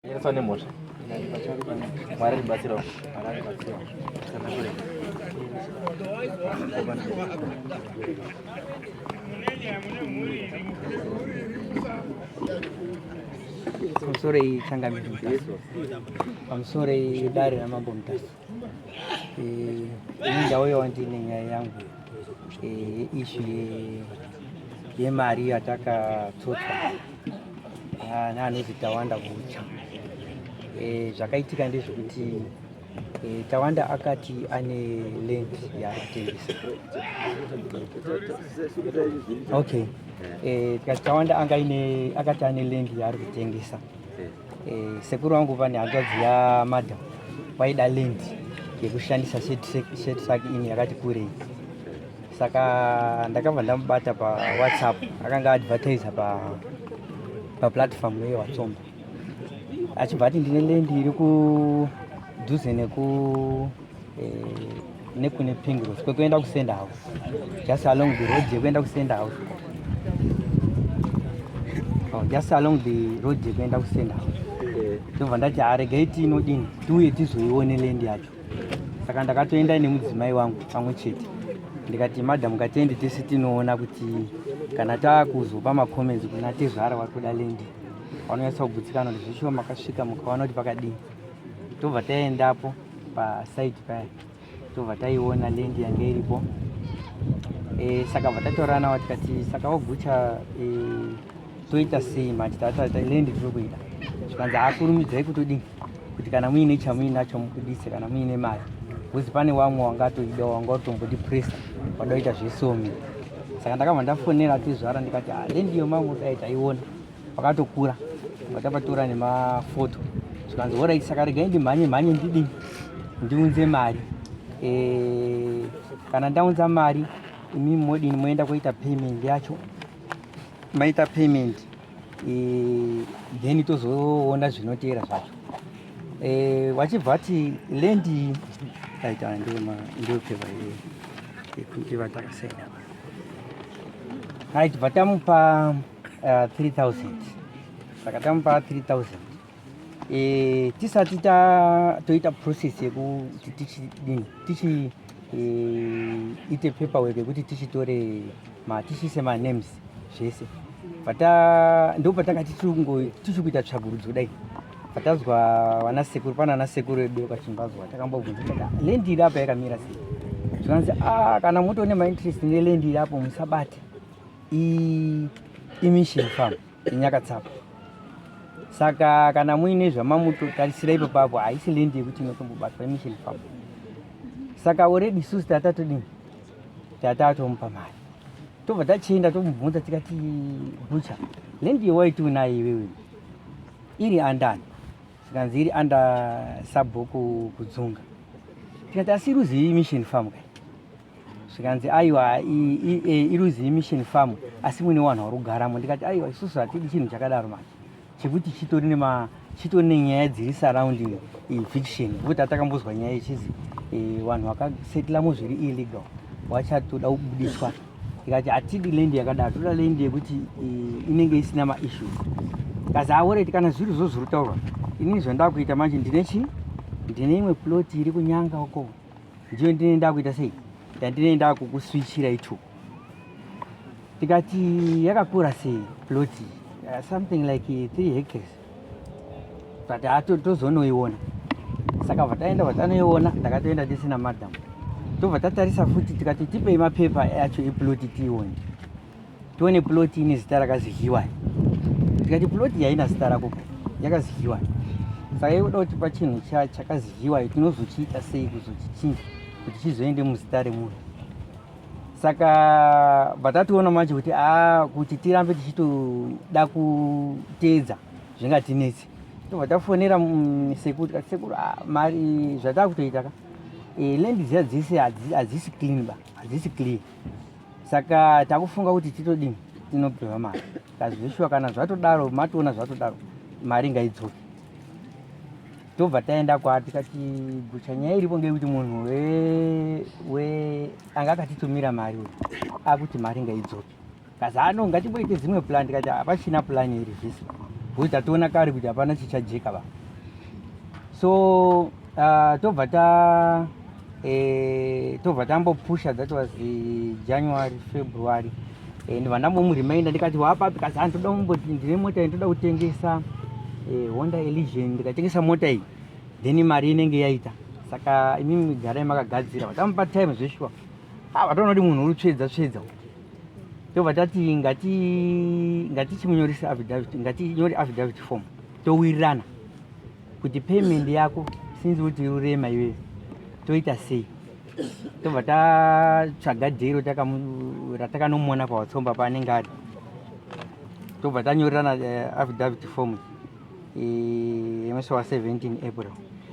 Nyarisa nemhosva. Mwari ndibatsirawo. Pamusoro changamire Mutasa. Pamusoro dare raMambo Mutasa. Eh, ini ndauyawo ndine nyaya yangu eh, issue yemari yatakatsotswa ah, naanonzi Tawanda Gucha. Eh, zvakaitika ndezvekuti eh, Tawanda akati ane land yaari kutengesa. Okay. Eh, tikati Tawanda anga ine akati ane land yaari kutengesa. Eh, sekuru vangu vane hanzvadzi yamadam vaida land yekushandisa shed truck ini yakati kurei saka ndakabva ndamubata pawhatsapp akanga advertisa paplatform yewatsomba achibva ati ndine land iri kudhuze neku eh, nekune pingros kwekuenda kusenda house just along the road yekuenda kusenda house oh, just along the road yekuenda kusenda house ndobva ndati aregai tinodini tiuye tizoione land yacho saka ndakatoenda nemudzimai wangu pamwe chete ndikati madam ngatiende tese tinoona kuti kana taakuzopa macomments kuna tezvara vari kuda land vanonyatsa kugutsikana kuti zveshuwa makasvika mukaona kuti pakadini tobva taendapo pasite paya tobva taiona land yange iripo e, saka bva tatoranawo tikati saka wagucha e, toita sei manje tata land tiri kuida zvikanzi akurumidzai kutodini kuti kana muine chamuinacho mubudise kana muine mari bcause pane wamwe wangatoida wanga utombodipresa wada kuita zvesomi saka ndakabva ndafonera tezvara ndikati ah, land iyo mangu dai taiona pakatokura vatapatora nemafoto zvikanzi horait saka regai ndimhanye mhanye ndidii ndiunze mari e, kana ndaunza mari imi modini moenda kuita payment yacho maita payment e, then tozoona zvinoteera zvacho e, wachibva ati land aita ndiyo pepa yekuti vatakasaina right bva tamupa 3000 saka tamupa 3000 e, tisati toita process yekuti tichidini tichi e, ite paperwork yekuti tichitore tichiise manames zvese bata ndo patakati tichiri kuita tsvagurudzo kudai patazwa vana sekuru pana ana sekuru edu kachimbazwa takambobvunza kuti land iri apa yakamira sei zvikanzi ah, kana mutone mainterest neland iri apo musabate imission farm inyakatsapa saka kana muine zvamamutotarisira ipo papo haisi land yekuti inotombobatwa imission farm saka already isusu tatatodini tatatomupa mari tobva tachienda tomubvunza tikati bucha land yewaiti unayo iwewe iri andani zvikanzi iri under sabhuku kudzunga tikati asi iruzi mission farm kai zvikanzi aiwa iruzi mission farm asi mune wanhu wari kugaramo ndikati aiwa isusu hatidi chinhu chakadaro manje chekuti chitori nema chitori nenyaya dziri surrounding eviction nokuti atakambozwa nyaya ichizi e, vanhu vakasetlamo zviri illegal vachatoda kubudiswa tikati hatidi land yakadaro toda land yekuti e, inenge isina maissues kazi aoreti kana zviri zvo zviri kutaurwa inini zvandakuita manje ndine chi ndine imwe plot iri kunyanga uko ndiyo ndine ndakuita sei ndandine ndakukuswichira ituko tikati yakakura sei plot something like 3 hectares but hato tozonoiona saka bva taenda bva tanoiona ndakatoenda tisina madam tobva tatarisa futi tikati tipei mapepa acho eploti tiione tione ploti ine zita rakazihiwa tikati ploti haina zita rako yakazihiwa saka ikuda kutipa chinhu chakazihiwa tinozochiita sei kuzochichinja kuti chizoende muzita remunhu saka bva tatoona manje kuti a kuti tirambe tichitoda kuteedza zvingatinetsi tobva tafonera sekuru tikati sekuru ah, mari zvatakutoita ka e, land dziya dzese hadzisi clean ba hadzisi clear saka takufunga kuti titodini tinopiwa mari kazveshuwa kana zvatodaro matoona zvatodaro mari ngaidzoke tobva taenda kwa tikati gucha nyaya iripo ngeyekuti munhu we, we anga akatitumira mari uyu akuti mari ngaidzoke kazi ano ngatimboite dzimwe plan tikati hapachina plan iri zvese Because tatoona kare kuti hapana chichajeka va. So tobva ta tobva tambopusha, that was January, February. Ndobva ndambomureminda, ndikati, "Wapapi?" Kasi andoda kumboti ndine mota iyi, ndoda kutengesa, Honda Elysion. Ndikatengesa mota iyi, then mari inenge yaita, saka imimi garai makagadzira. Vatamupa time zveshuwa. Ah, vatoona kuti munhu uri tsvedza tsvedza. Tobva tati ngatichimunyoresa affidavit, ngatinyore affidavit form, towirirana kuti payment yako, since kuti urema iwewe, toita sei. Tobva tatsvaga dhero ratakanomona pawatsomba paanenge ari, tobva tanyorerana affidavit form yemusi wa17 April.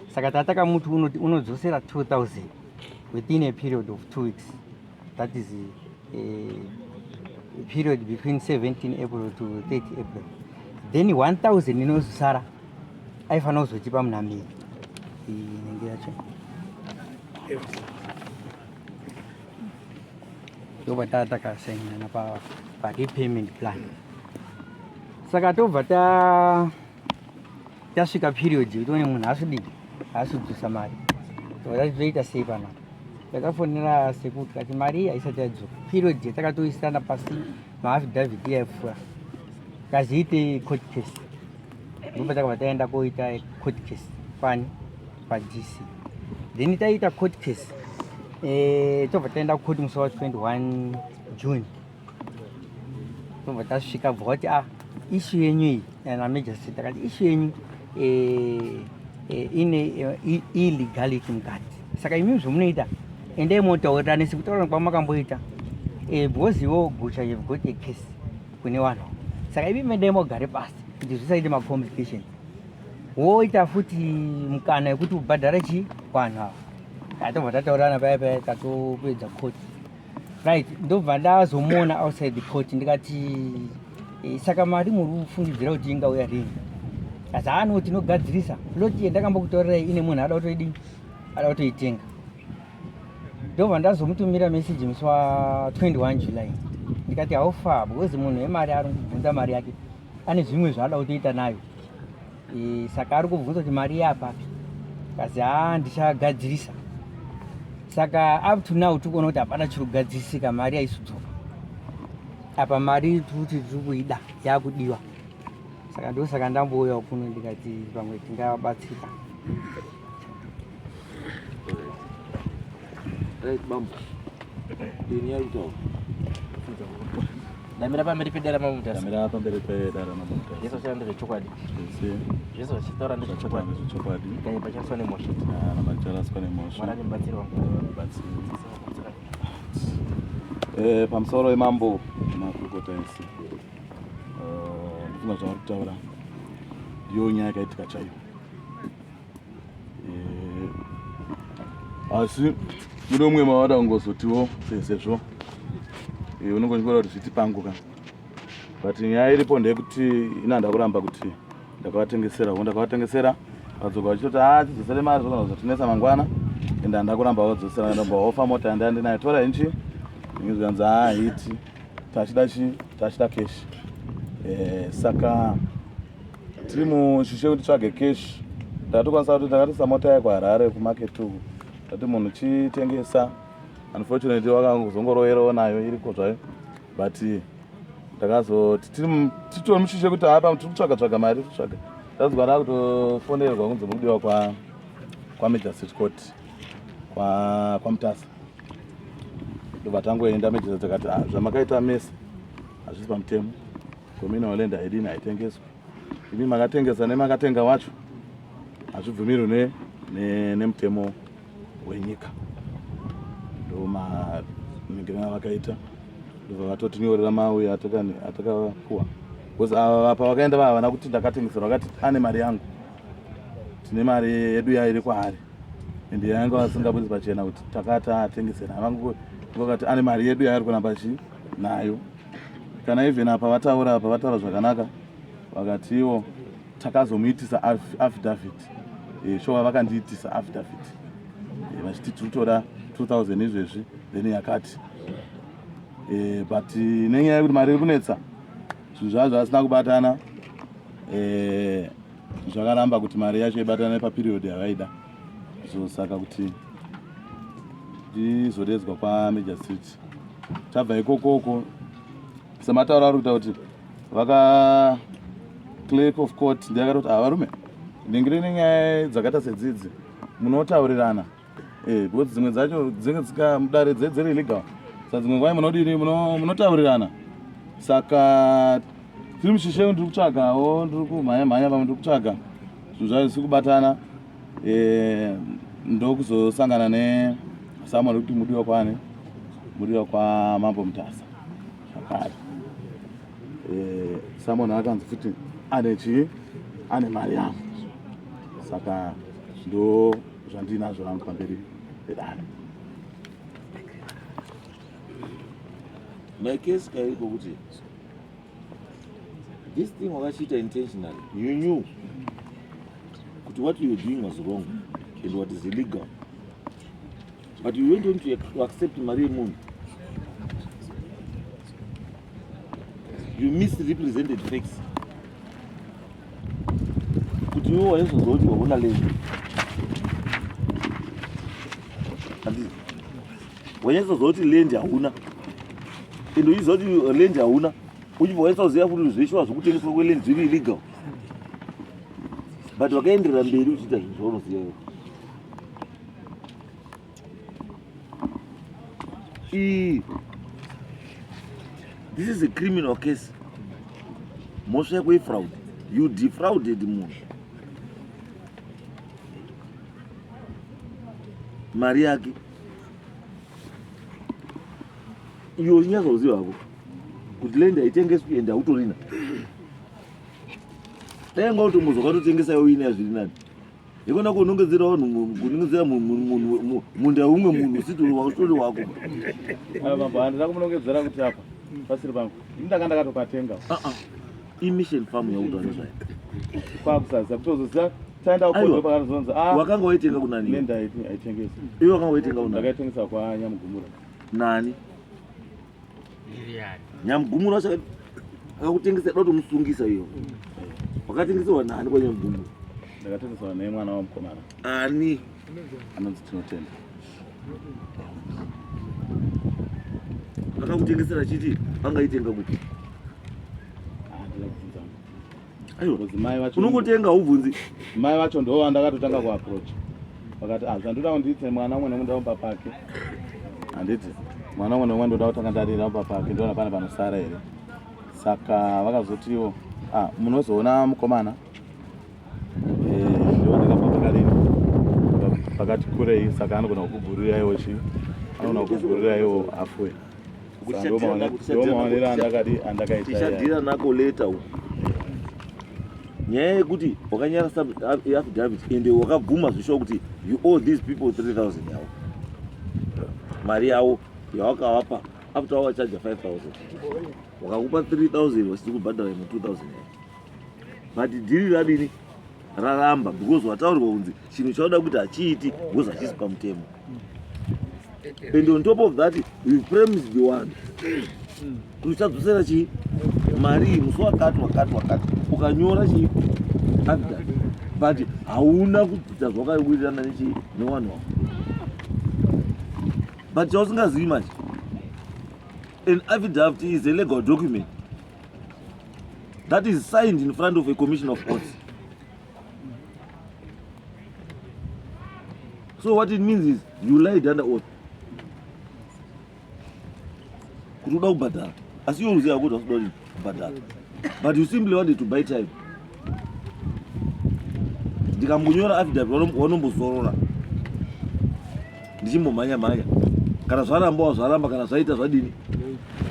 Saka tatakamuti unodzosera 2000 within a period of 2 weeks, that is a period between 17 April to 30 April. Then 1000 inozosara aifanira kuzotipa muna May inenge yacho. Ndobva taa takasainana parepayment plan. Saka tobva tasvika period yekuti one munhu asudii, haasudzosa mari. Tobva tati toita sei panapa? Takafonera sekuru, tikati mari iyi haisati yadzoka, period yatakatoisana pasi maaffidavit yaipfuura, kaziite court case. Ndobva takabva taenda koita court case pani paDC. Then taita court case, tobva taenda court musi wa21 June. Tobva tasvika, bva kuti, "Ah, issue yenyu iyi," namagistrate takati, "issue yenyu ine illegality mukati. Saka imimi zvomunoita, endai motaurirana sekutaurana kwamakamboita, because iwo gucha, you've got a case kune vanhu. Saka imimi endai mogare pasi kuti zvisaite macomplications, woita futi mukana wekuti ubhadhare chi vanhu ava." Tatobva tataurirana paya paya, tatopedza court, right? Ndobva ndazomuona outside the court, ndikati, "Saka mari muri kufungidzira kuti ingauya rini?" Asi haano, tinogadzirisa plot yandakambokutaurirai, ine munhu ada kutoidii, ada kutoitenga. Ndobva ndazomutumira message musi wa21 July, ndikati, "Haufa, because munhu wemari ari kubvunza mari yake, ane zvimwe zvaada kutoita nayo. Saka ari kubvunza kuti mari yapapi." Kazi, "Haa, ndichagadzirisa." Saka up to now tiri kuona kuti hapana chiri kugadzirisika, mari haisudzoka. Apa mari tiri kuti tiri kuida, yakudiwa. Saka ndosaka ndambouyawo kuno, ndikati pamwe tingabatsika. Right, bambo. Dini yari kutaura. Ndamira pamberi pedare Mambo Mutasa. Ndamira pamberi pedare Mambo Mutasa. Zvese zvachitaura ndezvechokwadi. Zvese Zvese zvachitaura ndezvechokwadi. Ndezvechokwadi. Ndikanyeba, chaswa nemhosva. Kana macharaswa nemhosva. Mwari ane mubatsiri wangu. Mubatsiri. Pamusoro wemambo, makurukota ese, ndifunga zvavari kutaura ndiyo nyaya yakaitika chaiyo. Asi mune umwe mavada kungozotiwo sezvo unongotyora kuti zviti pangu ka, but nyaya iripo ndeyekuti ina ndakuramba kuti ndakavatengesera ko ndakavatengesera, vadzoka vachitoti, "A, tidzosere mari, zvogona kuzotinetsa mangwana." Ende handa kuramba vadzosera, ndamba ofa mota yanda ndinayo, tora inchi. Zvikanzi, "Ha, haiti, tachida chi tachida cash." Saka tiri mushishe kuti tsvage cash, ndatokwanisa kuti ndakatisa mota yako Harare kumarket uku, tati munhu chitengesa. Unfortunately wakangozongoroerawo nayo iriko zvayo, but ndakazoti titori mushishe kuti hapa tiri kutsvaga tsvaga mari kutsvaga, tazwa ndakutofonerwa kunzi mudiwa kwamagistrate court kwaMutasa. Ndobva tangoenda, magistrate akati, "Ah, zvamakaita mese hazvisi pamutemo. Communal land haidini, haitengeswi. Imi makatengesa nemakatenga wacho, hazvibvumirwi nemutemo wenyika." Ndo maningiriro avakaita, ndobva vatotinyorera mauya atakapuwa, because ava pavakaenda vavana kuti ndakatengeserwa, vakati ane mari yangu, tine mari yedu yairi kwaari, ende yanga vasingabudisi pachena kuti takatatengesera. Vangokati ane mari yedu yaari kuramba chi nayo. Kana even apa vataura, apa vataura zvakanaka, vakatiwo takazomuitisa affidavit. Sure, vakandiitisa affidavit, vachiti tiri kutoda 2000 izvezvi, then yakati, but nenyaya yekuti mari iri kunetsa, zvinhu zvazvo asina kubatana. Eh, zvakaramba kuti mari yacho ibatane paperiod yavaida so saka kuti ndizodedzwa kwamajor street tabva ikokoko sematauro ari kuita kuti vaka clerk of court ndiye akatoti ah varume ndingiri nenyaya dzakaita sedzidzi munotaurirana eh, because dzimwe dzacho dzinenge dzikamudare dziri illegal saka dzimwe nguva munodini munotaurirana saka tiri mushishe ndiri kutsvagawo ndiri kumhanya mhanya pamwe ndiri kutsvaga zvinhu zvacho zvisi kubatana eh, ndokuzosangana nesamuel kuti mudiwa kwani mudiwa kwamambo mutasa zvakare eh, samuel akanzi futi ane chii ane mari yangu saka ndo zvandinazvo hangu pamberi pedare My case kairipo kuti this thing wakachiita intentionally. You knew kuti what you were doing was wrong and what is illegal, but you went on to accept mari yemunhu. You misrepresented facts kuti iwe waizonzwa kuti waona land handiti wanyatsoziva kuti land hauna and uchiziva kuti land hauna uchibva wanyatsoziva futi zveshuwa zvekutengeswa kweland zviri illegal but wakaenderera mberi uchiita zvinhu zvaunoziva iwe. Iyi this is a criminal case. Mhosva yako ifraud. You defrauded munhu mari yake iyo uchinyatsoziva hako kuti land haitengeswi and hautorina. Dai nga utombozwa ukatotengesa iwe uine zviri nani ikona kunongedzera vanhu kunongedzera munda umwe munhu usitori wako. Mambo, handina kumunongedzera kuti apa pasiri pangu, ini ndanga ndakatopatenga. Imission farm yautaura nezvayo. Kwakusaziva kutozoziva taenda kukodho pakatozonzi ah, wakanga waitenga kunani? Land haitengesi. Iwe wakanga waitenga kunani? Ndakaitengesa kwaNyamugumura. Nani Nyamugumura wacho akakutengesa? Da kutomusungisa iyo. Wakatengeserwa nani kwaNyamugumura? Ndakatengeserwa nemwana wamukomana. Ani? Anonzi Tinotenda. Akakutengesera achiti angaitenga kupi? Handina kubvunza. Aiwa. Because mai vacho unongotenga haubvunzi. Mai vacho ndo vandakatotanga kuapproach, vakati ah, zvandoda kundiite mwana umwe nemwe ndamupa pake, handiti mwana umwe nemwe ndoda kutanga ndarira mupa pake, ndoona pane panosara here. Saka vakazotiwo ah, munozoona mukomana. Eh, ndo ndakabva pakarini pakati kurei, saka anogona kukugurira chi anogona kukugurira iwo afuwe. Ndo maonero andakadi andakaita. Tichadhira nako later uku. Nyaya yekuti wakanyara affidavit ende wakabvuma zvishuwa kuti you owe these people 3000 yavo, mari yavo yawakavapa after wawachaja 5000, wakakupa 3000 wasiri kubhadhara imwe 2000 yavo, but dhiri radini raramba because wataurirwa kunzi chinhu chauda kuti hachiiti because hachisi pamutemo. And on top of that, you promised the one kuti uchadzosera chii mari iyi musi wakati wakati wakati, ukanyora chii affidavit, but hauna kuita zvawakawirirana nechii newanhu wako. But chausingazivi manje, an affidavit is a legal document that is signed in front of a commission of oaths. So what it means is you lied under oath kuti uda kubhadhara, asi iwe uziva kuti hausi kuda kubhadhara, but you simply wanted to buy time. Ndikambonyora affidavit wanombozorora ndichimbomhanya mhanya, kana zvaramba zvaramba, kana zvaita zvadini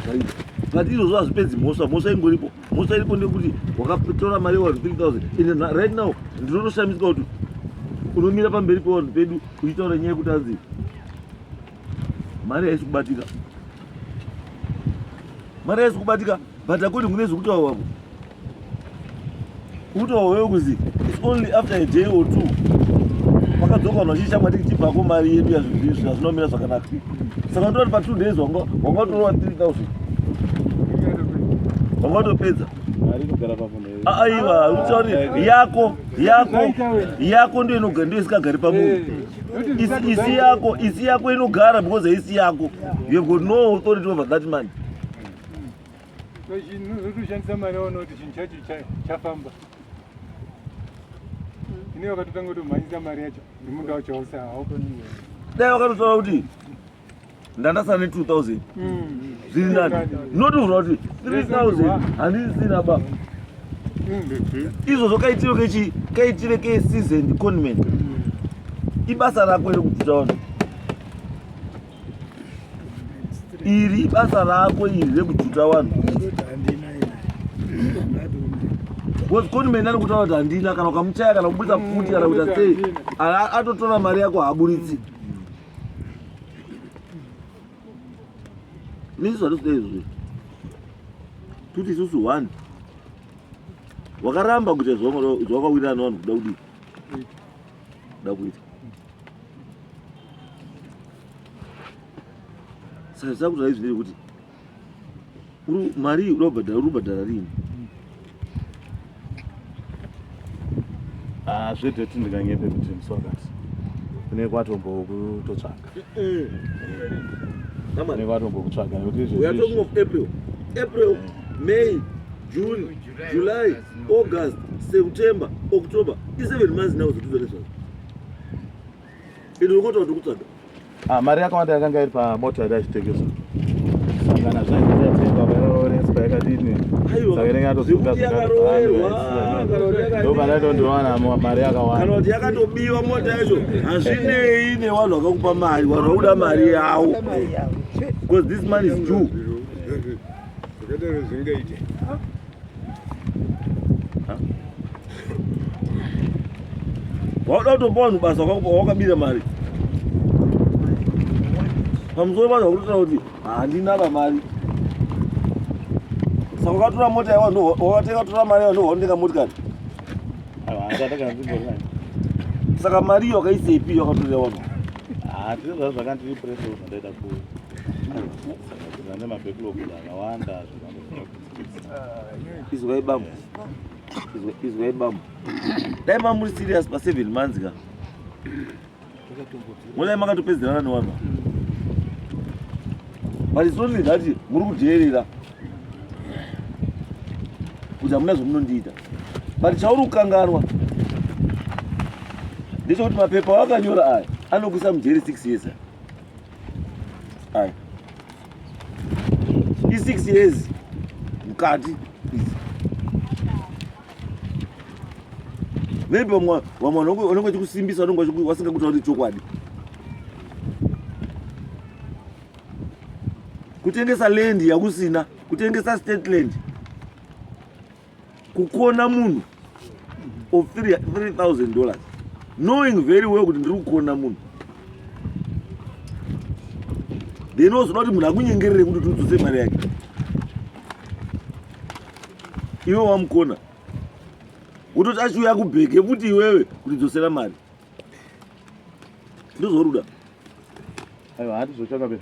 zvaita, but izvozvo hazvipedzi mhosva. Mhosva ingoripo. Mhosva iripo ndekuti wakatora mari yevanhu 3000 and right now ndinotoshamisika kuti unomira pamberi pevanhu pedu uchitaura nyaya yekuti anzi mari haisi kubatika, mari haisi kubatika, but according kune zvekutaura wako kutaura wewe kuzi it's only after a day or two pakadzoka vanhu vachiti tichibvako mari yedu yazvinomira zvakanaka. Saka ndoti pa 2 days wanga watorova 3000, wanga watopedza. Mari inogara pamunhu. Aiwa, utauri yako yako yako ndio inogara, ndio isikagari pamunhu. Isi yako, isi yako inogara because haisi yako. You have got no authority over that money. Zotoshandisa mari waona kuti chinhu chacho chafamba. Ine wakatotanga kutomhanyisa mari yacho nemunda wacho hausa hauponi. Dai wakatotaura kuti ndandasara ne 2000 zviri nani, not kuvhura kuti 3000 handisina ba. Izvozvo kaitiro kechi kaitire ke seasoned conman. Ibasa rako iri kubvuta vanhu. Iri ibasa rako iri rekujuta vanhu. Because conman ari kutaura kuti handina, kana ukamuchaya kana kuburitsa pfuti kana kuita sei, atotora mari yako haaburitsi. Nizvo zvatinoda izvozvo. Tuti isusu one. Wakaramba kuita zvawakawirirana nevanhu kuda kudii? Kuda kuita. Saka zvakuti izvi ndezvekuti mari iyi uda kubhadhara, uri kubhadhara rini? Ah, zvedheti ndinganyepe kuti musi wakati kune kwatombokutotsvaga. Kune kwatombokutsvaga nekuti izvezvi. We are talking of April. April, May, June, July, August, September, October. I 7 months now zvotuza nezvazvo. Ende uri kutotaura kuti kutsvaga. Ah, mari yakawanda yakanga iri pamota yati achitengeswa. Sangana zvaitengwa pairoreswa yakadini. Saka inenge yatosunga Zvekuti yakaroverwa, kana kuti yakadini. Ndopandaitondiwana mari Kana yakawanda. kuti yakatobiwa mota yacho hazvinei nevanhu vakakupa mari, vanhu vakuda mari yavo. Because this money is due. Zvakadaro zvingaite. Wauda kutopa vanhu basa wakabira mari. Pamusoro pacho wakutotaura kuti handina ba mari. Saka wakatora mota yavanhu, wakatenga tora mari yavanhu waunotenga motikari. Aiwa, handisati ndakazvimbori nayo. Saka mari iyo wakaisepi wakatorera vanhu? Ah, tine zvazvo zvakandiri pressure zvandaida ku saka ndine mabacklog akawanda zvakango. Izwai bambo. Izwai bambo. Dai mamuri serious pa 7 months ka. Mudai makatopedzerana nevanhu. But it's only that muri kudheerera kuti hamuna zvamunondiita. But chauri kukanganwa ndechekuti mapepa awakanyora aya anokuisa mujeri 6 years aya. I 6 years mukati idzi. Maybe vamwe vamwe vanenge vachikusimbisa, vanenge vasingakutauri chokwadi. Kutengesa land yakusina, kutengesa state land, kukona munhu of $3,000, knowing very well kuti ndiri kukona munhu, then wozoda kuti munhu akunyengerere kuti udzose mari yake iwe wamukona, wototi achiuya kubheke futi iwewe kuti dzosera mari. Ndozvauri kuda. Aiwa, hati zvotsvaka pera.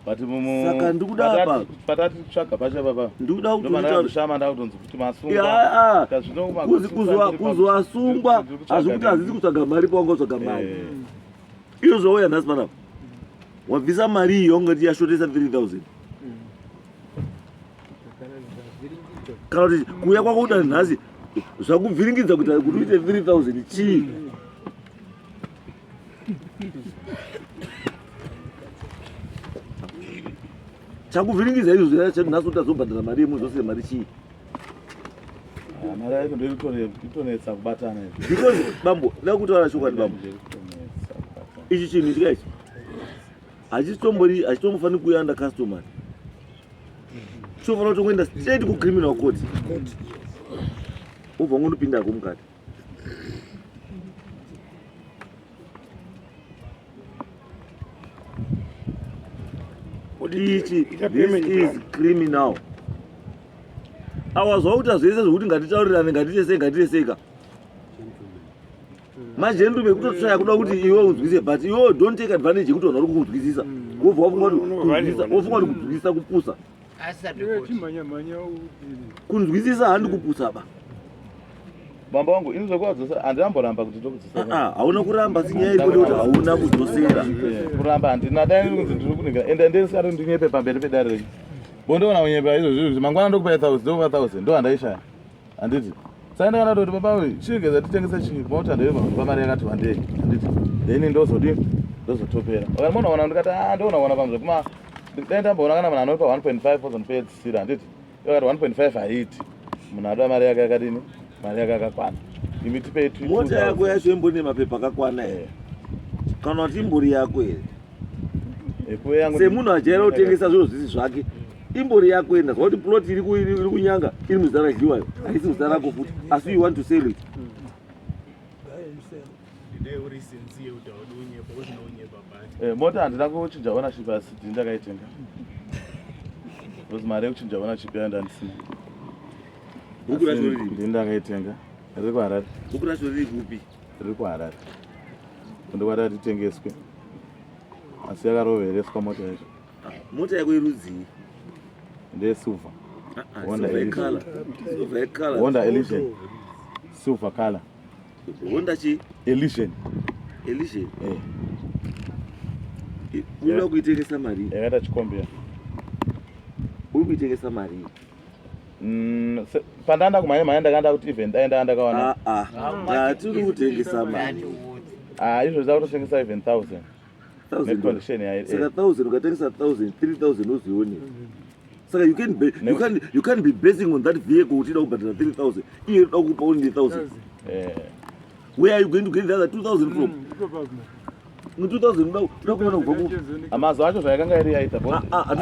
But Saka ndikuda apa. Patati tsvaga pacho papa. Ndikuda kuti Ndomana utaure- kushama ndakutonzi kuti masungwa. Ya, Saka zvino Kuzowasungwa ndiri kutsvaga hazvikuti hazvisi kutsvaga mari pawanga kutsvaga mari. Iyo zvauya nhasi panapa wabvisa mari iyi yaungati yashotesa 3000, kana kuti kuuya kwako kuda nhasi zvakubviringidza kuti uite 3000 chii? Chakuvhiringidza izvozvo nhasi kuti azobhadhara mari yemunhu zvose mari chii? Ah, mari yacho ndoitonetsa kubatana izvi. Because bambo, da kutaura chokwadi bambo, Ndoitonetsa kubatana. Ichi chinhu ichika ichi hachitombori, hachitombofaniri kuuya under customary, chinofanira kutongoenda straight kucriminal court, wobva ngondopindako mukati. Ichi, this is criminal. Awa zvakuita zvese zvekuti ngatitaurirane, ngatiite sei, ngatiite sei ka magentleman, kutotsvaya kuda kuti iwe unzwise, but iwe don't take advantage yekuti vanhu vari kukunzwisisa, wobva wafunga kuti kunzwisisa, wofunga kuti kunzwisisa kupusa. Iwe chimhanya mhanya. Kunzwisisa handi kupusa ba. Baba wangu ini zvekuwadzosera handinamboramba kuti tokudzosera. Ah, ah, hauna kuramba asi nyaya iripo ndekuti hauna kudzosera. Eh, kuramba handina dai ndiri kunzi ndiri kuningira ende ndisati ndinyepe pamberi pedare renyu. Bondoona kunyepa izvozvo izvi mangwana ndokupa 1000 ndokupa 1000 ndo handaishaya. Handiti. Saka ndakada kuti baba uyu chigeza titengese chii mota ndeye pamari yakati wandei. Handiti. Then ndozodii ndozotopera. Vakati munoona ndikati ah ndoona pamwe kuma dai ndamboona kana munhu anopa 1.5 ozondipedzisira handiti. Vakati 1.5 haiiti. Munhu anoda mari yake yakadini? Mari yake yakakwana. Imi tipei Mota yako yacho imbori nemapepa akakwana here? Kana kuti imbori yako here? Semunhu ajaira kutengesa zviro zvisi zvake. Imbori yako here? Ndazwa kuti plot iri kunyanga iri muzita raDliwayo. Haisi muzita rako futi. Asi you want to sell it. Eh, mota handina kuchinja ownership asi ndini ndakaitenga because mari yekuchinja ownership yayo ndandisina. Bhuku racho riri ndini ndakaitenga riri kuHarare. Bhuku racho riri kupi? Riri kuHarare ndokwati ritengeswe asi yakarovereswa mota yacho. Ah, mota yako irudzii? Ndeyesilver. Ah, ah, Honda Elysian silver color. Honda chi? Elysian. Elysian. Eh. Unoda kuitengesa mari? Yakaita chikombera. Uri kuitengesa mari? Mm, pandanda kumhanya mhanya ndakanda kuti even dai ndanga ndakawana. Ah ah. Tiri kutengesa mari. Ah, izvo zva kutotengesa even 1000. Necondition yayo. Saka 1000 ukatengesa 1000, 3000 uzoione. Saka you can be, you can you can be basing on that vehicle kuti ida kubhadhara 3000 iye ida kukupa only 1000. Eh. Where are you going to get the other 2000 from? Mm, 2000 uda uda kuona kubva ku Amazuva acho zvayakanga iri yaita bo. Ah, ah,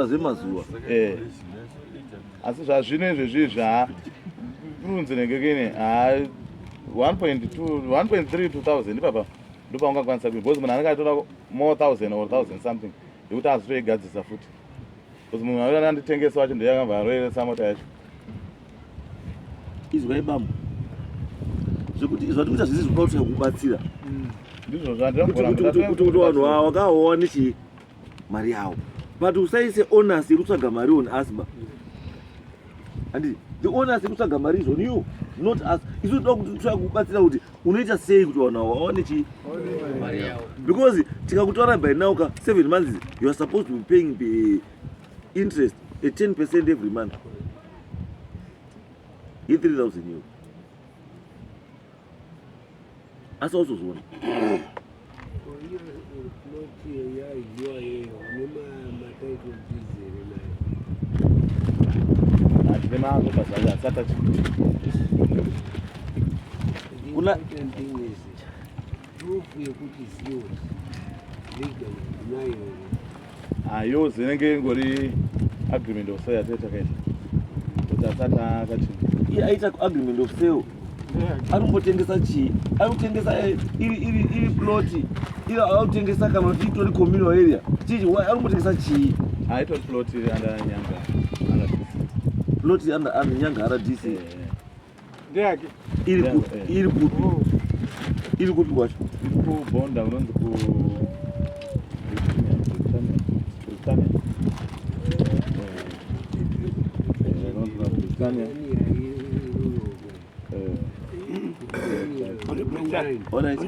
zvemazuva. Eh. Asi zvazvino izvezvi izvi ha runzi nenge kene ha 1.2 1.3 2000 ipapa ndopaungakwanisa kuita because munhu anenge achitora more 1000 or 1000 something yekuti azotoigadzisa futi because munhu anoda anditengesa wacho ndiye akabva aroeresa mota yacho. Izwai bambo zvekuti zvatikuita zvese zvikuda kuti kubatsira ndizvo zvandinokuti vanhu ava vakawawa nechii mari yavo but usaise onus yekutsvaga mari on us ba handiti the onus yekutsvaga mari is on you not us isu toda kuti tsvaka kubatsira kuti unoita sei kuti vanhu ava vawane chii mari yavo because tikakutaura by now ka 7 months you are supposed to be paying the interest at 10 percent every month ye 3000 euro asi wauzozviona Kuna proof yekuti zios legal unayo Ayo zinenge ingori agreement of sale yatee takaita kuti asati akati iye aita agreement of sale ari kumbotengesa chii ari kutengesa eh, iri iri iri plot iri ari kutengesa kana kuti itori communal area chii chii ari kumbotengesa chii aitori plot iri under Nyanga RDC plot under under Nyanga RDC eh, Ndeyake. Iri kupi? Eh. Iri kupi? Oh. Iri kupi kwacho? Iri kubonda unonzi ku Britannia. Britannia. Eh, inonzi na Britannia. Eh. Alright.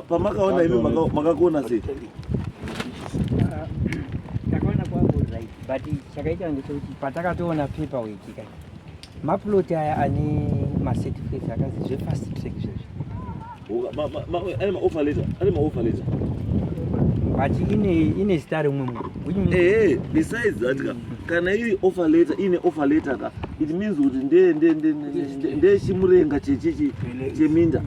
Pamakaona imi makakona sei? Takaona kwangu right, but chakaita ndechekuti patakatoona paperwork kai Maplot aya ane macertificates akanzi zvefast track zvezvi. Ane maoffer letter, ane maoffer letter. But ine ine zita remumwe munhu. Which means Eh, besides that ka, kana iri offer letter, ine offer letter ka, it means kuti nde nde nde nde nde chimurenga che che che cheminda.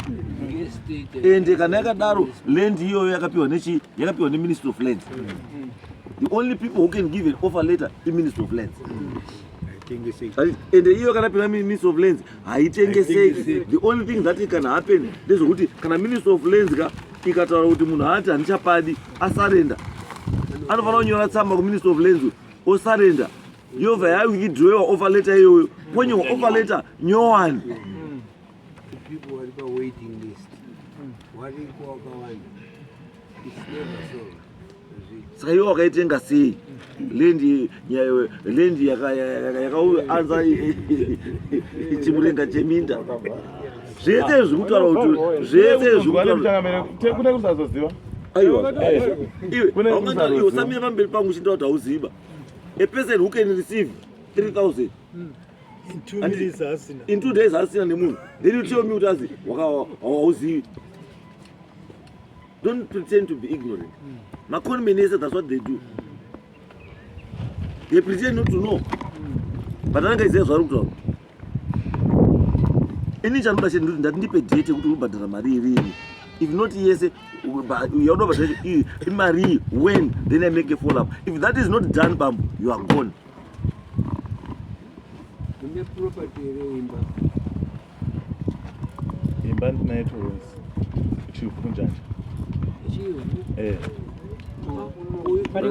Ende kana yakadaro land iyoyo yakapiwa nechi yakapiwa ne Ministry of Lands. The only people who can give an offer letter i Ministry of Lands. Ende iyo kana pina Ministry of Lands haitengeseki. The only thing that can happen ndezvekuti kana Ministry of Lands ka ikataura kuti munhu haati handichapadi asarenda, anofanira kunyora tsamba kuMinistry of Lands osarenda, yobva yawithdrawa offer letter iyoyo, ponyorwa offer letter nyowani. People vari pawaiting list variko wakawanda. It's never solved. Saka iwe wakaitenga sei land land yakauanza chimurenga cheminda zvese zviri kutaura kuti zvese zviri kutaura kune kusazoziva aiwa iwe haungatari usamira pamberi pangu uchinda kuti hauziva a person who can receive 3000 in two days asina nemunhu then you tell me kuti azi hauzivi Don't pretend to be ignorant. Maconmen ese, that's what they do. They pretend not to know. But anenge achiziva zvaari kutaura. Ini chanoda chete ndoti ndati ndipe date yekuti uribhadhara mari irini. If not yese yauda bhadhara iyi imari iyi when then I make a follow up. If that is not done bambo you are gone. Une property here imba? Imba ndinayo two rooms. Chivhu kunjanja. Chivhu? Eh. Pane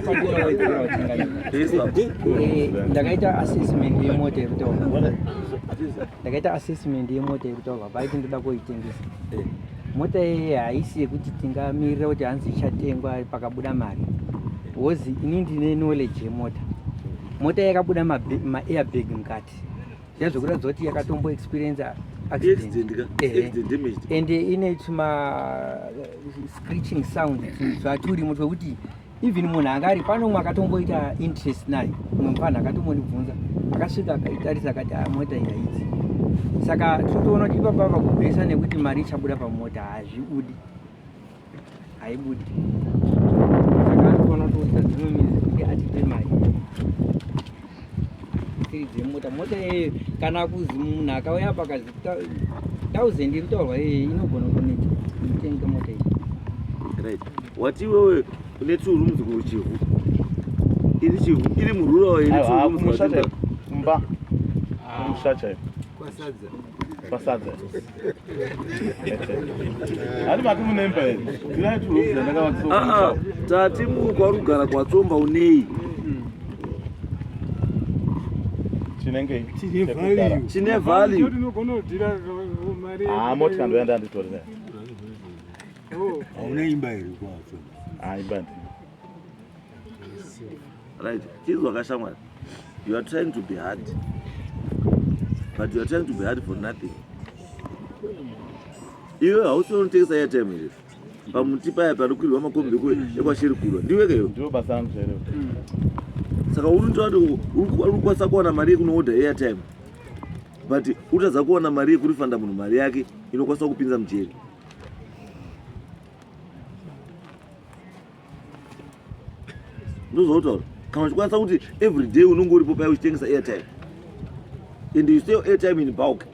pandinowedzera eh, ndakaita assessment yemota iri kutaurwa. Ndakaita assessment yemota iri kutaurwa paiti ndoda kuitengesa. Eh. Mota iyi haisi yekuti tingamirira kuti hanzi ichatengwa pakabuda mari. Because ini ndine knowledge yemota. Mota yakabuda maairbag mukati. Zviya zvekuratidza kuti yakatombo experience accident and ine tuma screeching sound zvaturimo twekuti even munhu anga ari pano umwe akatomboita interest nayo umwe mupfanha akatombondibvunza akasvika akaitarisa akati ah, mota iyi haidzi saka tinotoona kuti ipapa pakubhesa nekuti mari ichabuda pamota hazvibudi haibudi saka anofanira kutoisa dzimwe mizi kuti atipe mari siri dzemota mota iyeyo kana kuzi munhu akauya pakazi thousand iri kutaurwa iyeyo inogona kuneta kutenga mota iyi right wati iwewe une two rooms kuchivhu iri chivhu iri murural iri two rooms kumba kumusha chaiko kwasadza pasadza hati mati munemba here ndinai two rooms yandakavakisa ah, ah, tati kwauri kugara kwatsomba unei chinenge chine value ah moti ndoyanda anditorera oh. hauna imba here kwatsomba ah imba ndina right chizwa kashamwari you are trying to be hard but you are trying to be hard for nothing iwe hausi unotengesa airtime here pamuti paya panokwirwa makombi ekwashirikurwa ndiwe keyo saka unotoa kuti uri kukwanisa kuwana mari yekunoodha airtime but utadza kuwana mari yekurifanda munhu mari yake inokwanisa kupinza mujeri ndozvautaura kana uchikwanisa kuti every day unonge uripo paya uchitengesa airtime and you sell airtime in bulk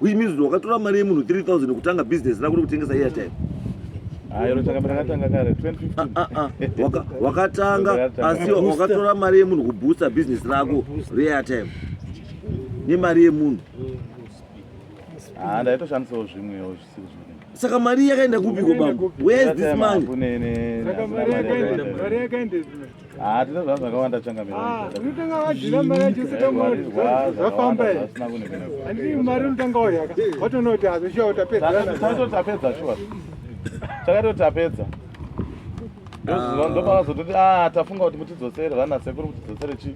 which means kuti wakatora mari yemunhu 3000 kutanga business rako rekutengesa airtime ah, ah, ah, wakatanga asi wakatora mari yemunhu kubooster business rako reairtime nemari yemunhu ndaitoshandisawo zvimwewo zvisiri zvimwe saka mari yakaenda kupiko bambo where is this money saka mari yakaenda mari yakaenda Ah, tine zvanhu zvakawanda changamire. Ah, unotanga wadhira mari yacho usati zvafamba here. Handiti mari unotanga wayaka. Watoona kuti hazvo shuwa tapedza. Takatoti tapedza shuwa. Takatoti tapedza. Ndopakazototi ah tafunga kuti mutidzosere vana sekuru mutidzosere chi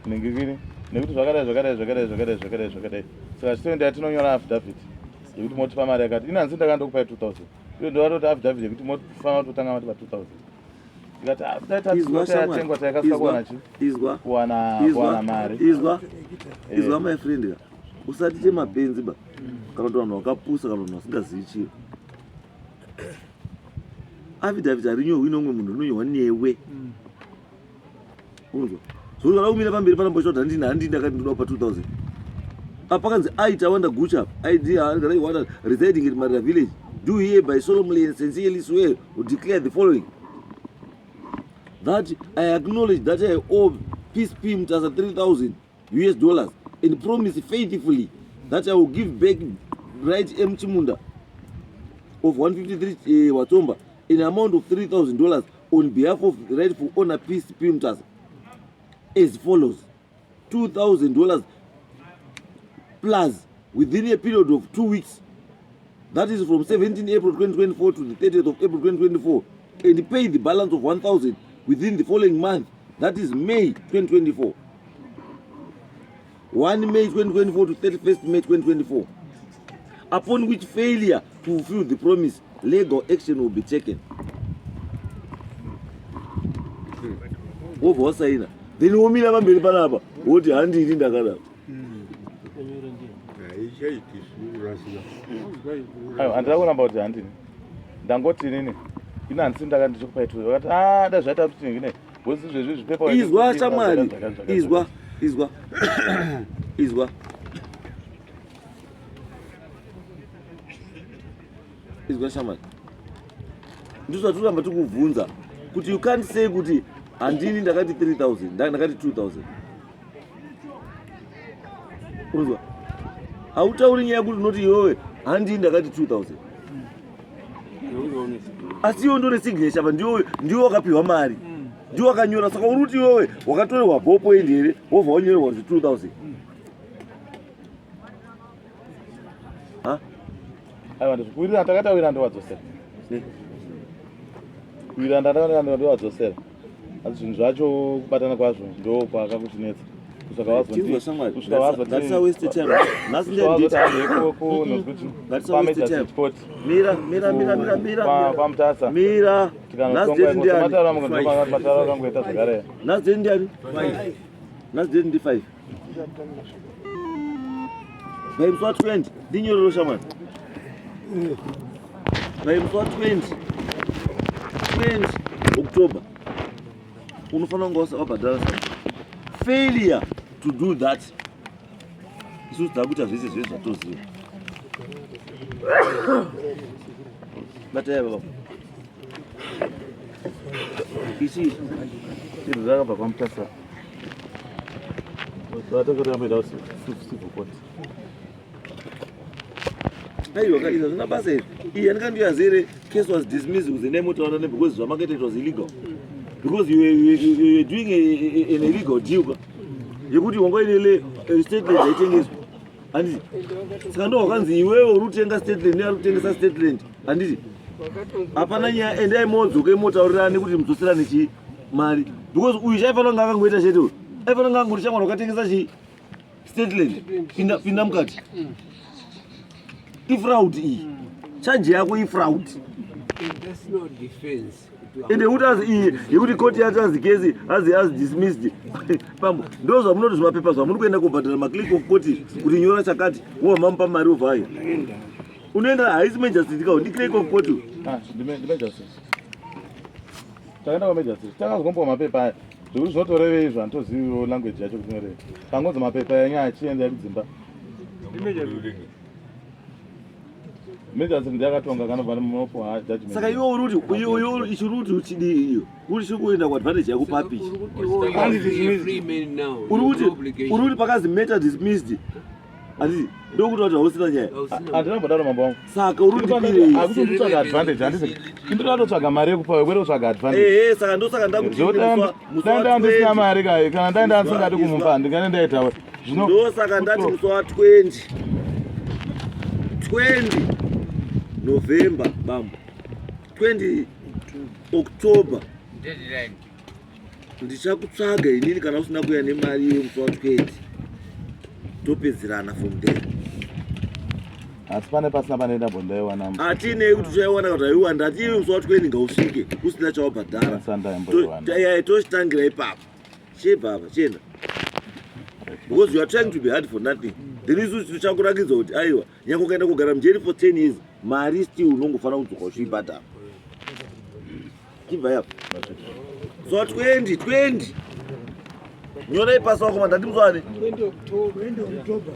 ningiriri nekuti zvakadai zvakadai zvakadai zvakadai zvakadai zvakadai. Saka chitoenda tinonyora affidavit. yekuti motipa mari yakati ini hanzi ndanga ndokupai 2000 iyo ndovatoti affidavit yekuti mofanira kutotanga matipa 2000 ndikati ah, dai tatengwa taikasika kuwana chi kuwana kuwana mari izwa eh. izwa my friend ka usati chemapenzi ba kana kuti vanhu vakapusa kana vanhu vasingazivi chiro affidavit harinyorwi neumwe munhu rinonyorwa newe mm. Unzwa. Zvokuti vada kumira pamberi pana mbocha kuti handini handini ndakati ndoda kupa 2000. Apa pakanzi I Tawanda Gucha ID Wanda residing at Marira village do hereby solemnly and sincerely swear or declare the following that I acknowledge that I owe Peace P Mutasa 3000 US dollars and promise faithfully that I will give back right M Chimunda of 153 eh, Watsomba an amount of 3000 dollars on behalf of the rightful owner Peace P Mutasa as follows 2000 dollars plus within a period of two weeks that is from 17 April 2024 to the 30th of April 2024 and pay the balance of 1000 within the following month, that is May 2024. 1 May 2024 to 31st May 2024. Upon which failure to fulfill the promise, legal action will be taken. Wobva wasaina, then womira pamberi panapa woti handini ndakadaro. Aiwa, handina kuramba kuti handini, ndangoti inini ini handisi ndaka ndichikupai tu vakati ah da zvaita kuti ngine because izvezvi zvipepa. Izwa shamwari, izwa, izwa, izwa, izwa shamwari, ndizvo zvatiramba tikubvunza kuti you can't say kuti handini ndakati 3000, ndakati 2000. Unzwa, hautauri nyaya yekuti unoti iwewe handini ndakati 2000, asi iwe ndone signature apa, ndiwe wakapiwa mari, ndiwe wakanyora. Saka uri kuti iwewe wakatorerwa ballpoint here, wobva wanyorerwa kuti 2000? Ha? Aiwa, ndizvo takatawira, ndowadzosera. Kuwirira ndakatawira, ndowadzosera, asi zvinhu zvacho kubatana kwazvo ndo kwakakutinetsa kusvika Chinzwa shamwari, kusvika wazoti ngatisawaste time. Nhasi ndenditi. Ngatisawaste time. Mira, mira, mira, mira, mira. Kwamutasa. Mira. Nhasi date ndiani? Matara kangoita zvakare. Nhasi date ndiani? Nhasi date ndi 5. By musi wa 20 ndinyorero shamwari. By musi wa 20 20 October unofanira kunge wabhadhara. Sa failure to do that, isusu takuita zvese zvese zvatoziva. Batai baba ichi. Chinhu zvakabva kwaMutasa vatakuramboita civil court. Aiwa ka, izvo hazvina basa izvi. Iyi yandikandiyazi here, case was dismissed kuzi nemotaura ne because zvamakaita, it was illegal because you were doing an illegal deal ka, yekuti wanga uine state land yaitengeswa, handiti? Saka ndo wakanzi iwewe uri kutenga state land neari kutengesa state land, handiti? Hapana nyaya, endai modzoke motaurirane kuti mudzoserane chii mari, because uyu chaifanira kunge akangoita chete, uyu aifanira kunge angoti, "Shamwari, wakatengesa chii state land, pinda, pinda mukati." Ifraud iyi, charge yako ifraud. That's not defense. Ende kuti azi iyi yekuti koti yati azi kesi azi dismissed, pambo ndo zvamunoti zvimapepa zvamuri kuenda kubhadhara maclerk of court kuti nyora chakati, wobva mamupa mari, wobvayo unoenda. Haisi magistrate ka, ndi clerk of court. Ah, ndimagistrate. Takaenda kwamagistrate, takazombowa mapepa aya zvekuti zvinotorevei izvo, handitoziviwo language yacho kuti inorevei. Tangonzi mapepa enyaya achienda kudzimba. Magistrate ndiakatonga kanobva munopuwa judgment. Saka iwe uri kuti uyu ichi uri kuti uchidii? Iyo uri chiri kuenda kuadvantage yako papi ichi? Uri kuti pakazi matter dismissed, handiti? Ndokuti kuti hausina nyaya. Handina mbodaro, mambo wangu. Saka uri kundipirei? Akuti nditsvaga advantage, handisi indoda kutotsvaga mari yekupa, kwete kutsvaga advantage. Ehe, saka ndosaka ndakuti musi Dai wa ndaa ndisina 20 mari kai, kana dai ndaa ndisingadi kumupa, ndingane ndaitaura zvino. Ndosaka ndati musi wa 20 20 November, bambo, 20 October ndichakutsvaga inini. Kana usina kuuya nemari yemusi wa 20, topedzerana from there. Asi pane pasina pane ndambondaiwana. Hatinei kuti uchaiwana kana aiwa, ndati iwe musi wa 20 ngausvike usina chawabhadhara. Sandaimboriwana. Tochitangira ipapo. Chibva apa, chienda, because you are trying to be hard for nothing. Then isu tichakurakidza kuti aiwa, nyange ukaenda kugara mujeri for 10 years, mari still unongofanira kudzoka uchiibhadhara. Chibva yapo. So 20 20 nyorai pasi wako, mandati muswani. 20 October.